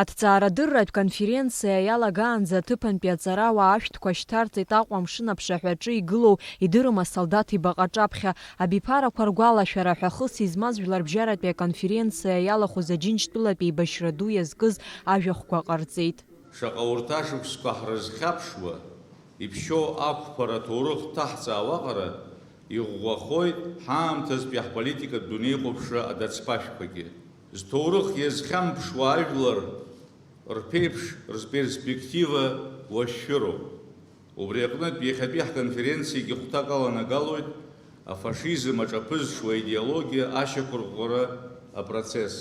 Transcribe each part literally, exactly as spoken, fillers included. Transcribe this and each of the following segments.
Аҭҵаарадырратә конференциа иалагаанӡа аҭыԥантәи аҵарауаа ашәҭқәа шьҭарҵеит Аҟәа амшын аԥшаҳәаҿы игылоу идырым асолдаҭ ибаҟа аҿаԥхьа. Абиԥарақәа ргәалашәара ҳәа хыс измаз жәларбжьаратәи аконференциа иалахәыз Аџьынџьтәылатәи еибашьра ду иазкыз ажәахәқәа ҟарҵеит. Шаҟа урҭ ашықәсқәа ҳрызхьаԥшуа, иԥшьоу ақәԥара аҭоурых дҭаҳҵаауа аҟара, иӷәӷәахоит ҳаамҭазтәи ҳполитикатә дунеихәаԥшра адацԥашәқәагьы. Зҭоурых иазхьамԥшуа ажәлар рԥеиԥш, рперспектива уашәшәыроуп. Убри аҟнытә, иахьатәи ҳконференциагьы хәҭак аланагалоит афашизм аҿаԥызҽуа идеологиа ашьақәырӷәӷәара апроцесс.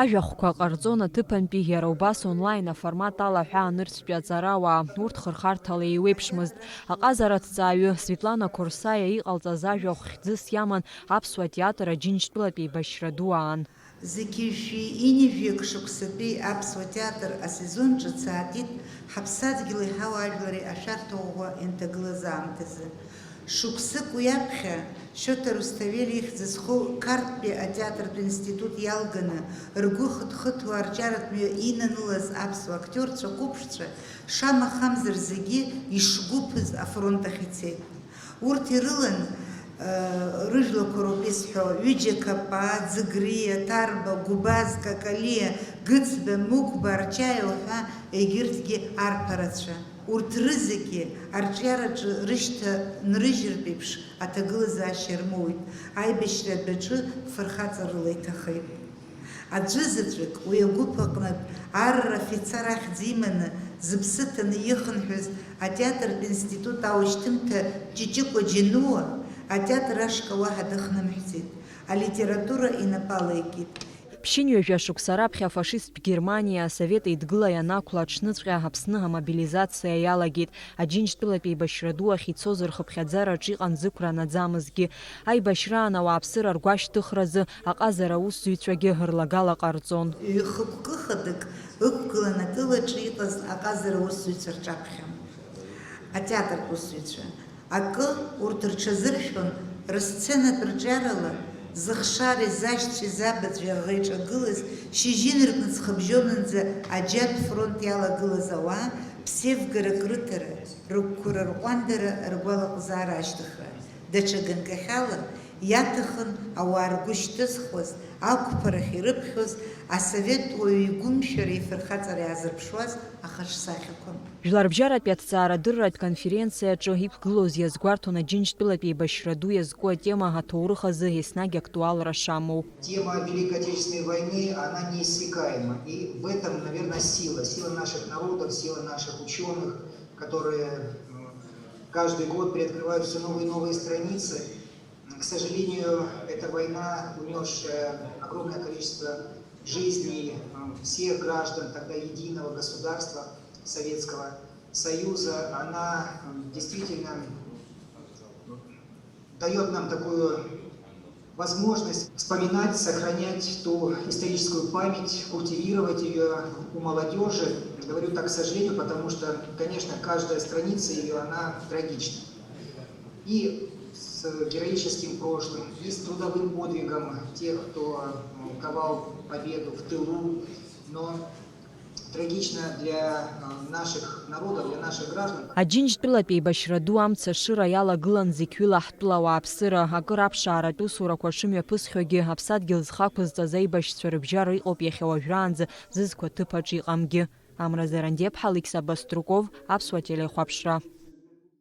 Ажәахәқәа ҟарҵон аҭыԥантәи иара убас онлайн аформат ала ҳәа анырцәтәи аҵарауаа, урҭ хырхарҭала еиуеиԥшмызт. Аҟазара аҭҵааҩы Светлана Қорсаиа иҟалҵаз ажәахә хьӡыс иаман аԥсуа театр Аџьынџьтәылатә еибашьра ду аан. Зқьи жәшәи ҩынҩажәи акы шықәсатәи аԥсуа театр асезон ҿыц аатит ҳаԥсадгьыли ҳауаажәлари ашәарҭа ӷәӷәа ианҭагылаз аамҭазы. Шықәсык уи аԥхьа Шьоҭа Русҭавели ихьӡ зху Қарҭтәи атеатратә институт иалганы, ргәы хыҭхыҭуа арҿиаратә мҩа инанылаз аԥсуа актиорцәа қәыԥшцәа, шамахамзар зегьы ишгәыԥыз афронт ахь ицеит. Урҭ ирылан, э, рыжәлақәа роуп исҳәо, ҩыџьа Қапаа, Ӡыгриа, Ҭарба, Гәыбаз, Какалиа, Гыцба, Мықәба, Арчаиа уҳәа егьырҭгьы арԥарацәа. Урҭ рызегьы арҿиараҿы рышьҭа нрыжьыртә еиԥш аҭагылазаашьа рмоуит, аибашьра адәаҿы фырхаҵарыла иҭахеит. Аӡәы заҵәык уи агәыԥ аҟнытә арра афицар ахьӡ иманы зыԥсы ҭаны ихынҳәыз атеатратә институт аушьҭымҭа Ҷыҷыкәа Џьануа атеатр ашҟа уаҳа дыхнымҳәӡеит, алитература инапы алеикит. Ԥшьынҩажәа шықәса раԥхьа афашисттә Германиа Асовет Еидгыла ианақәла аҽныҵәҟьа Аԥсны амобилизациа иалагеит. Аџьынџьтәылатә еибашьра ду ахь ицоз рхыԥхьаӡараҿ иҟан зықәра наӡамызгьы. Аибашьраан ауааԥсыра ргәашьҭыхразы аҟазара аусзуҩцәагьы рлагала ҟарҵон. Ҩ-хықәкы хадак ықәгылан атылаҿы иҟаз аҟазара аусзуҩцәа рҿаԥхьа. Атеатр усзуҩцәа. Акы, урҭ рҽазыршәон, рысценатә рҿиарала, зыхшареи зашьцәеи забацәеи аӷа иҿагылаз, шьыжьынркны ҵхыбжьонынӡа аџьатә фронт иалагылаз ауаа ԥсеивгарак рыҭара, рыгәқәа рырҟәандара, ргәалаҟазаара ашьҭыхра. Даҽа ганкахьала, иаҭахын ауаа ргәы шьҭызхуаз, ақәԥарахь ирыԥхьоз, асовет уаҩы игәымшәареи ифырхаҵареи аазырԥшуаз ахаҿсахьақәа. Жәларбжьаратәи аҭҵаарадырратә конференциаҿы иқәгылоз иазгәарҭон Аџьынџьтәылатә еибашьра ду иазку атема аҭоурых азы еснагь актуалра шамоу. Тема Великой Отечественной войны, она неиссякаема. И в этом, наверное, сила. Сила наших народов, сила наших ученых, которые м, каждый год приоткрывают все новые и новые страницы. К сожалению, эта война, унесшая огромное количество жизней м, всех граждан тогда единого государства Советского Союза, она м, действительно дает нам такую возможность вспоминать, сохранять ту историческую память, культивировать ее, у молодежи. Говорю так, к сожалению, потому что, конечно, каждая страница ее, она трагична. И с героическим прошлым, и с трудовым подвигом тех, кто м, ковал победу в тылу, но трагично для э, наших народов, для наших граждан. Аџьынџьтәылатә еибашьра ду амца ашыра иалагылан зықьҩыла ҳтәыла ауааԥсыра, акыр аԥшааратә усурақәа шымҩаԥысхьоугьы, аԥсадгьыл зхы ақәызҵаз аибашьцәа рыбжьара иҟоуп иахьа уажәраанӡа зызқәа ҭыԥаҿ иҟамгьы. Амра Зарандиаԥҳа, Алықьса Баструков, Аԥсуа телехәаԥшра.